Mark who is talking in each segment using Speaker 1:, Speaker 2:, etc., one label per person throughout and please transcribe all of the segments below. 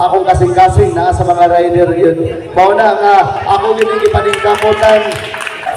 Speaker 1: Akong kasing-kasing naa sa mga rider yun. Mao na nga ako gyud ang gipaningkamutan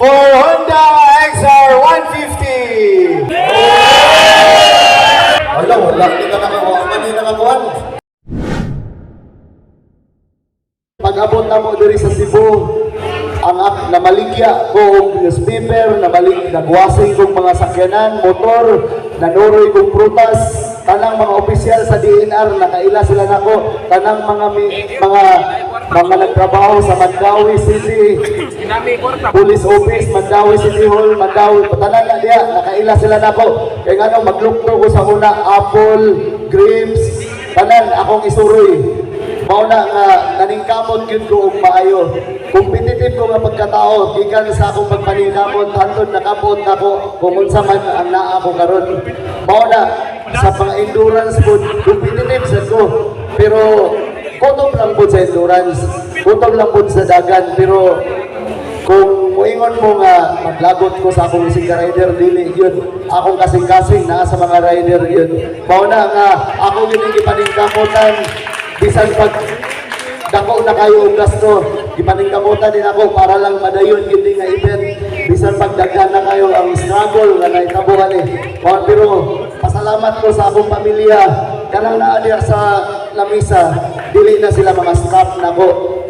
Speaker 2: For Honda XR 150!
Speaker 1: Wala, wala ni ka nakakuha man ni nakakuha. Pag-abot na mo diri sa Cebu, ang namaligya ko og newspaper, namalig nagwasing kong mga sakyanan, motor, nanuroy kong prutas, tanang mga opisyal sa DNR nakaila sila nako, tanang mga mga mga nagtrabaho sa Mandaue City, Police Office, Mandaue City Hall, Mandaue, tanan na diya, nakaila sila nako. Kaya ngano maglukto ko sa una, apple, grapes, tanan akong isuroy. Mao na nga naningkamot gyud ko og maayo. Competitive ko nga pagkatao gikan sa akong pagpaningkamot hantod nakabot nako kung unsa man ang naa ko karon. Mao na sa mga endurance pud, competitive sad ko. Pero kutob lang pud sa endurance, kutob lang pud sa dagan, pero kung moingon mo nga maglagot ko sa akong isig ka rider, dili yun. Akong kasing-kasing naa sa mga rider yun. Mao na nga ako gyud ang gipaningkamutan bisan pag dako na kayo og gasto, gipaningkamutan din ako para lang madayon gyud ni nga event bisan pag daghan na kayo ang struggle nga nahitabuhan eh. Mao, pero pasalamat ko sa akong pamilya, kanang naa diha sa lamisa, dili na sila mga staff nako,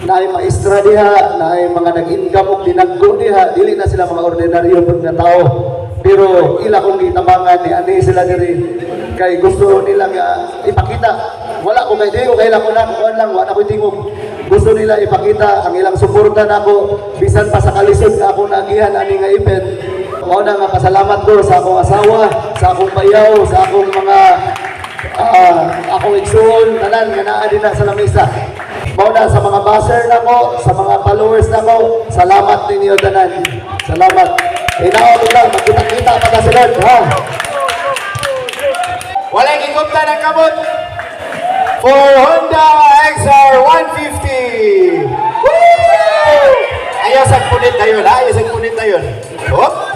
Speaker 1: naay maestra diha, naay mga nag-income og dinagko diha, dili na sila mga ordinaryo pud nga tao. Pero ila kong gitabangan ni ani sila diri kay gusto nila nga ipakita. Wala ko kay di ko kay ko na kuan lang, wala ko'y tingog. Gusto nila ipakita ang ilang suporta nako bisan pa sa kalisod nga ako naagihan ani nga event. Mao na nga pasalamat ko sa akong asawa, sa akong bayaw, sa akong mga akong igsuon, tanan nga naa din na sa lamisa. Mao na sa mga basher nako, sa mga followers nako, salamat ninyo tanan. Salamat. Inaon ko lang, magkita-kita pa ta sa Lord, ha?
Speaker 2: Walay gigupta ng kamot! For Honda XR 150! Woo! Ayaw sa punit na yun, ha? Ayaw sa punit na yun. Hop!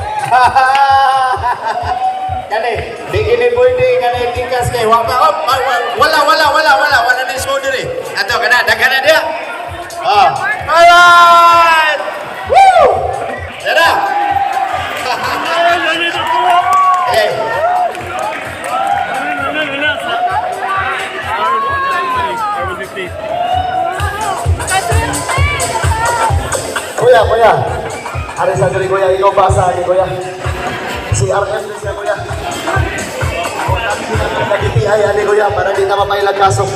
Speaker 2: Kani, di ini pwede kani tikas kay wa pa. Hop, wala wala wala wala wala ni score diri. Ato kana daghan na dia. Oh. Alright! Woo! Tara. Okay.
Speaker 1: Kuya, kuya. Ari sa diri, kuya, ikaw ba sa akin, kuya? Si RF ni siya, kuya. Nag-TI ani, kuya, para di na mapailag kaso.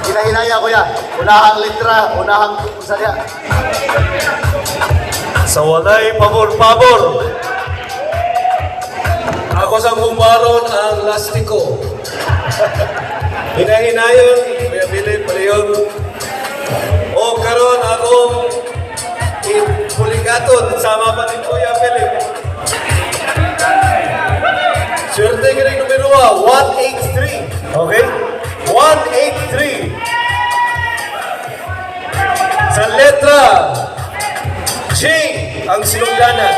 Speaker 1: Hinahinaya, kuya. Unahang litra, unahang sa diya.
Speaker 3: Sa walay pabor-pabor. Ako sa kumbaron ang lastiko. Hinahinayon, Kuya Philip, palayon. O karon akong ipuligaton sama pa ni Kuya Philip. Swerte ka rin numero 183. Okay? 183. Sa letra J ang sinugdanan.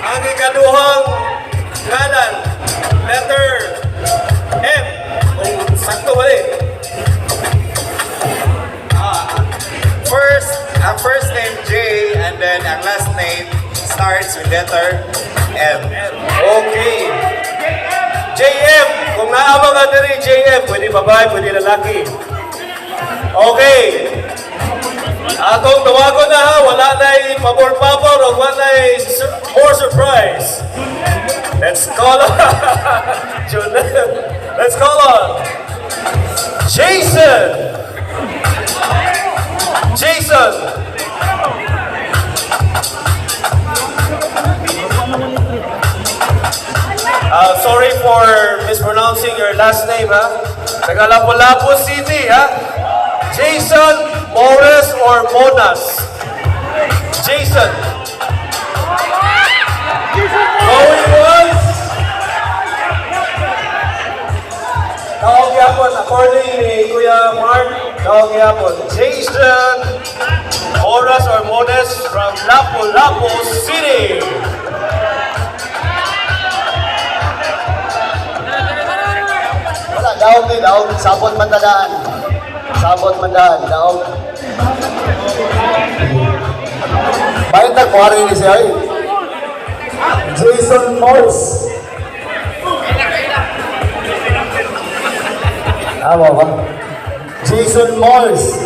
Speaker 3: Ang ikaduhang ngalan, letter M. Kung sakto ba eh.
Speaker 2: First, ang first name J and then ang last name starts with letter M.
Speaker 3: Okay. JM. Kung naabang ka diri, JM, pwede babae, pwede lalaki. Okay. Atong tawagon na ha, wala na pabor-pabor o wala na more surprise. Let's call on Let's call on Jason. Jason. Sorry for mispronouncing your last name, ha? Taga Lapu-Lapu City, ha? Jason Morris or Monas? Jason. Going once. Tawag yapon, according ni Kuya Mark, tawag yapon. Jason Morris or Mones from Lapu-Lapu City.
Speaker 1: Daog ni daog. Sabot mandaan. Sabot mandaan. Daog. Bakit nagkuhari ni siya eh? Jason Morse. Tama ba? Jason Morse.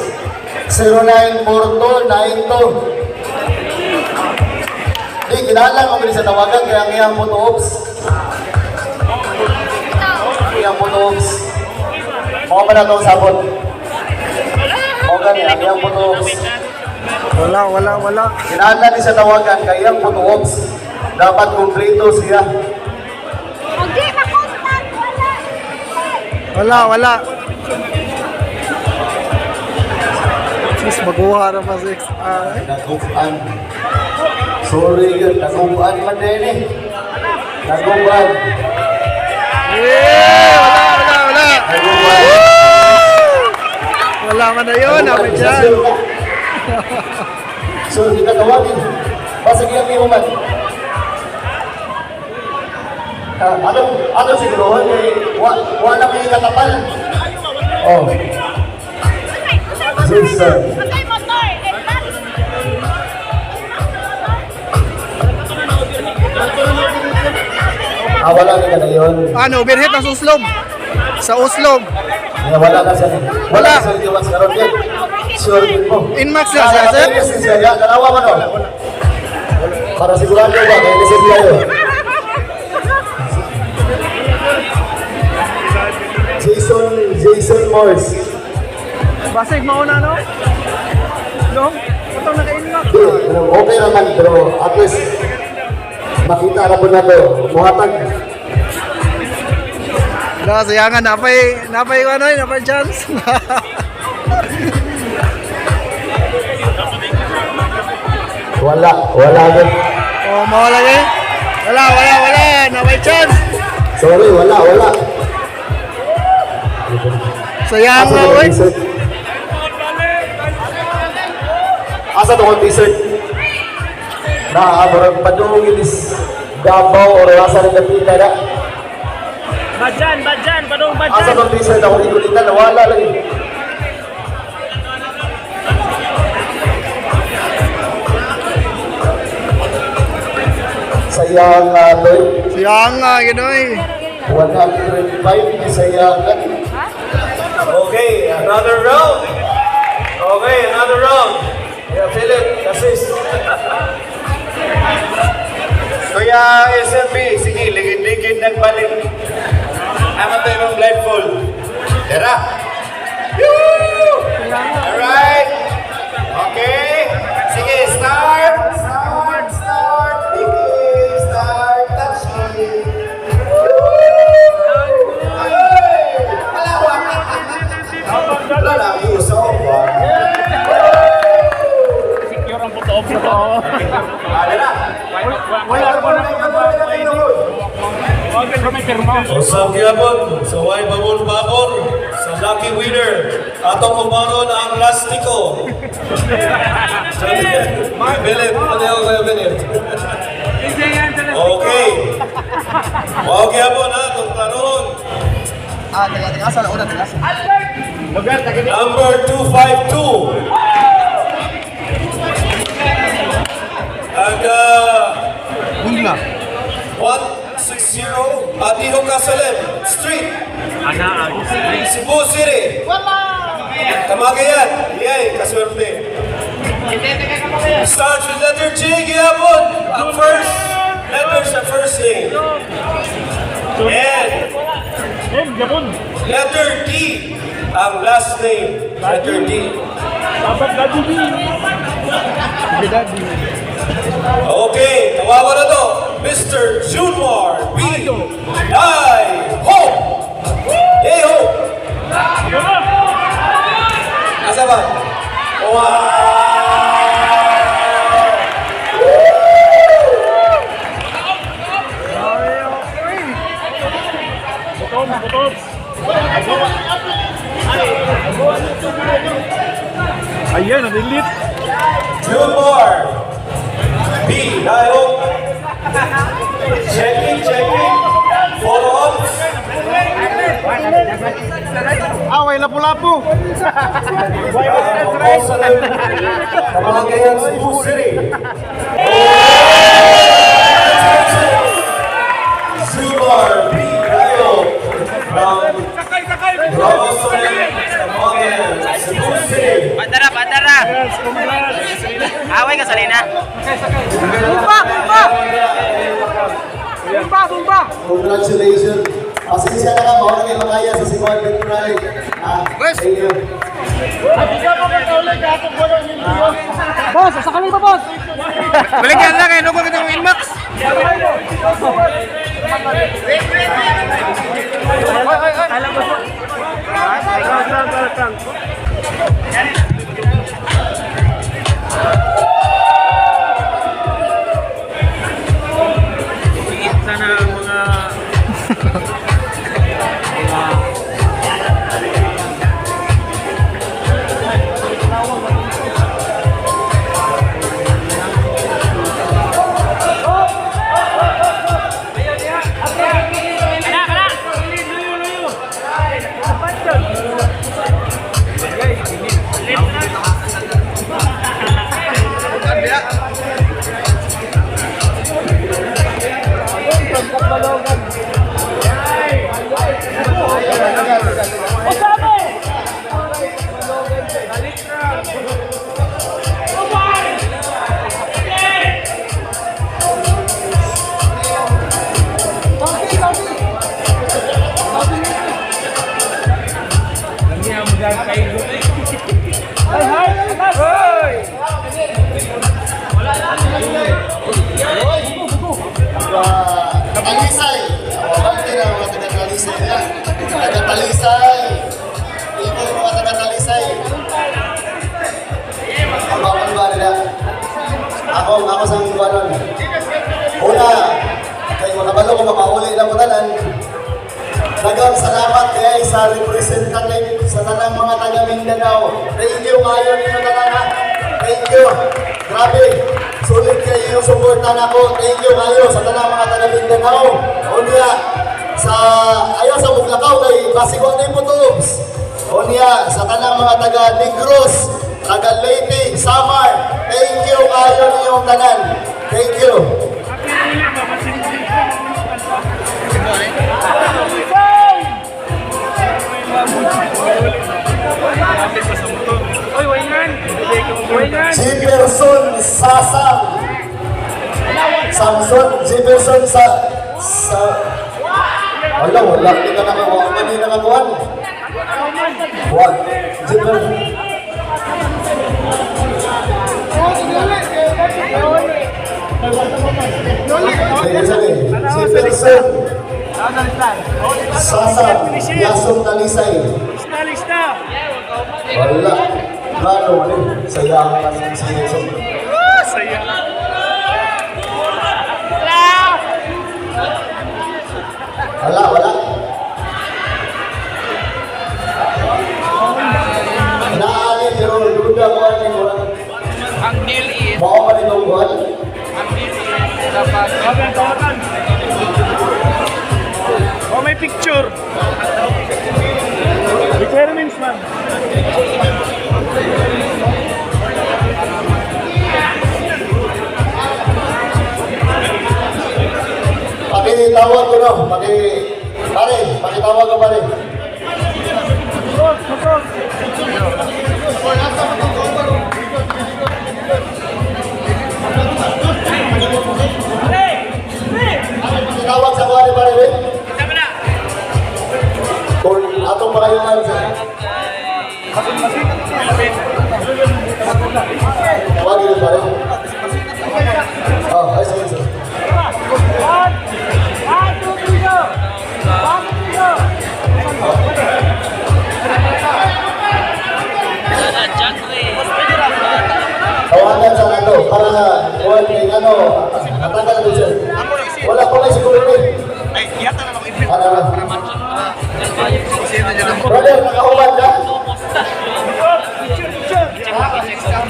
Speaker 1: 094292. Di, kinahanglan mo sa tawagan kaya ang iyang photo ops. Iyang photo ops. Mao ba na itong sabot? Mao gani, ang iyang photo ops.
Speaker 4: Wala, wala, wala.
Speaker 1: Kinahanglan ni sa tawagan kay iyang photo ops. Dapat kumpleto siya.
Speaker 5: Hindi makontak, wala.
Speaker 4: Wala, wala. Sus, maguha na pa sa XR.
Speaker 1: Naguan. Sorry yun, naguan man din eh. Naguan.
Speaker 4: Yeah! Wala, wala, wala.
Speaker 1: Naguan.
Speaker 4: Wala man na yun, ako dyan.
Speaker 1: So, hindi ka tawagin. Basig yan mo man. Ah, ano siguro, eh, wa na may katapal. Oh, Jason.
Speaker 5: Patay motor, eh, max.
Speaker 1: Ah, wala na ka na yun.
Speaker 4: Ano, overhead ang sa Oslob. Sa Oslob.
Speaker 1: Yeah, wala na siya. Wala
Speaker 4: Wala.
Speaker 1: na siya iwas karon yan. Sure din mo.
Speaker 4: Inmax na siya, sir?
Speaker 1: Ah, siya, ya, dalawa man oh. Para sigurado ba, kaya kasi siya yun. Jason Morse.
Speaker 4: Basig mauna, no? No? Itong naka-inmax.
Speaker 1: Di, okay naman, pero at least makita na po na to. Muhatag.
Speaker 4: Wala, sayangan. Napay, ano, napay chance.
Speaker 1: Wala, wala din.
Speaker 4: Oh, mawala eh. Wala, wala, wala. Napay chance.
Speaker 1: Sorry, wala, wala.
Speaker 4: Sayang
Speaker 1: Asa
Speaker 4: nga,
Speaker 1: to
Speaker 4: oy.
Speaker 1: t-shirt? Asa to kong t-shirt? Na, murag padung ilis Davao or asa rin napita na.
Speaker 6: Badyan, badyan, padung
Speaker 1: Asa
Speaker 6: badyan.
Speaker 1: tong t-shirt ako ikulitan, nawala lagi. Sayang nga, Toy.
Speaker 4: Sayang nga, ganoy.
Speaker 1: 105, sayang nga.
Speaker 3: Okay, another round. Okay, another round. Yeah, Philip, assist.
Speaker 2: Kuya SMB, sige, ligid-ligid nagbalik. Naman tayo ng blindfold. Tara! Yoo! Alright! Okay! Sige, start! Start! Start! Sige, start! Touch me! Woo! Ay! Wala, wala! Wala na, uso.
Speaker 6: Secure ang puto sa to.
Speaker 2: Wala na.
Speaker 6: Wala pa na. Wag ka may pirma.
Speaker 3: O sa gyapon, sa way babol-babol, sa lucky winner, atong kumaron ang lastiko. Philip, ano yung kayo, Philip? Okay. Wow, gyapon ha, itong klaroon.
Speaker 4: Ah, teka, teka. Asa na una, teka. Asa.
Speaker 3: Number 252. Aga 160 Atiho Casalem Street,
Speaker 6: Ana,
Speaker 3: Cebu City. Kamagayan. Yay, kaswerte. Starts with letter J, gihapon. Ang first letter sa first name. And
Speaker 6: M, Japon.
Speaker 3: letter D, ang last name. Letter D.
Speaker 6: Dapat daddy B.
Speaker 3: Okay, tawagan na to. Mr. Junmar B. Dai Ho! Hey ho! Asa ba? Wow!
Speaker 6: Butom, butom. Ayan, na-delete.
Speaker 3: Junmar B. Dai Ho! Checking, checking. Follow-ups.
Speaker 4: Away, lapu-lapu.
Speaker 1: Kamagayan, Cebu City. Zubar B. Rayo from Robosolen, Kamagayan, Cebu City.
Speaker 7: Bandara, bandara. Away gasolina.
Speaker 5: Bumba, bumba. Bumba, bumba.
Speaker 1: Congratulations. Pasensya na ka, mawala kayo makaya sa Cebu Adventure Rally. Ah, thank you.
Speaker 6: Boss, sakali ba, boss?
Speaker 7: Balik yan lang eh, nuko kitang inbox.
Speaker 6: Sana ang mga
Speaker 7: Kana, kana.
Speaker 1: Talisay. Bante na mga taga-Talisay na. Taga-Talisay. Ibo mga taga-Talisay. Ang bawal ba nila? Ako sa buwanon. Una, kay mga balo ko makauli na mo tanan. Daghang salamat kay sa representative sa tanang mga taga Mindanao. Thank you kayo ninyo tanan ha. Thank you. Grabe. Sulit kayo yung suporta nako. Thank you kayo sa tanang mga taga Mindanao. Unya sa ayaw sa Buglakaw kay Basigo na yung Putubs. Unya sa tanang mga taga Negros, taga Leyte, Samar. Thank you kayo ninyong tanan. Thank you.
Speaker 6: Oy, waingan. Waingan.
Speaker 1: Jefferson Sasang. Samson, Jefferson sa wala, wala. Hindi ka nakakuha. Hindi ka nakakuha. What? Jefferson. Sige, sige. Jefferson Sasang. Yason Talisay.
Speaker 6: Lista, lista.
Speaker 1: Wala. Gano, wala. Saya ang si Jefferson.
Speaker 6: Saya.
Speaker 1: Wala, wala. Naali, pero duda ko ang murag.
Speaker 7: Ang deal is,
Speaker 1: Mao man itong buwan.
Speaker 7: ang deal is dapat
Speaker 6: Tawagan, tawagan. Oh, may picture. Requirements, ma'am.
Speaker 1: Pakitawag ko no, pare, pakitawag ko pare.
Speaker 6: Motor, motor.
Speaker 1: Pakitawag sa pare pare. eh.
Speaker 7: Tama na.
Speaker 1: Kung atong pa kayo man sa. Tawagin mo pare. Oh, ay sige sir.
Speaker 6: One, one, two, three, go. One, two, three, go.
Speaker 1: Tawagan sa ano, para wala kay ano, matagal na sir. Wala pa may siguro eh.
Speaker 2: Ay, yata na ako
Speaker 1: Ano ba? Brother, nakauban ka?
Speaker 6: Picture, picture.
Speaker 1: Ha?
Speaker 6: Picture,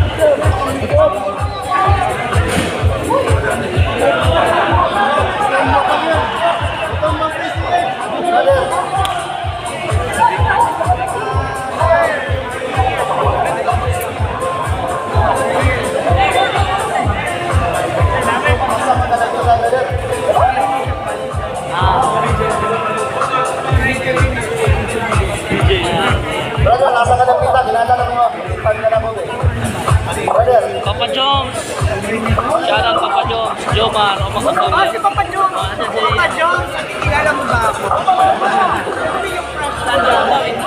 Speaker 6: picture.
Speaker 7: Shout out Papa Jo, Jomar, o mga
Speaker 5: Oh, si Papa Jones. Papa Jones, kilala mo ba ako? Ano yung crush ko?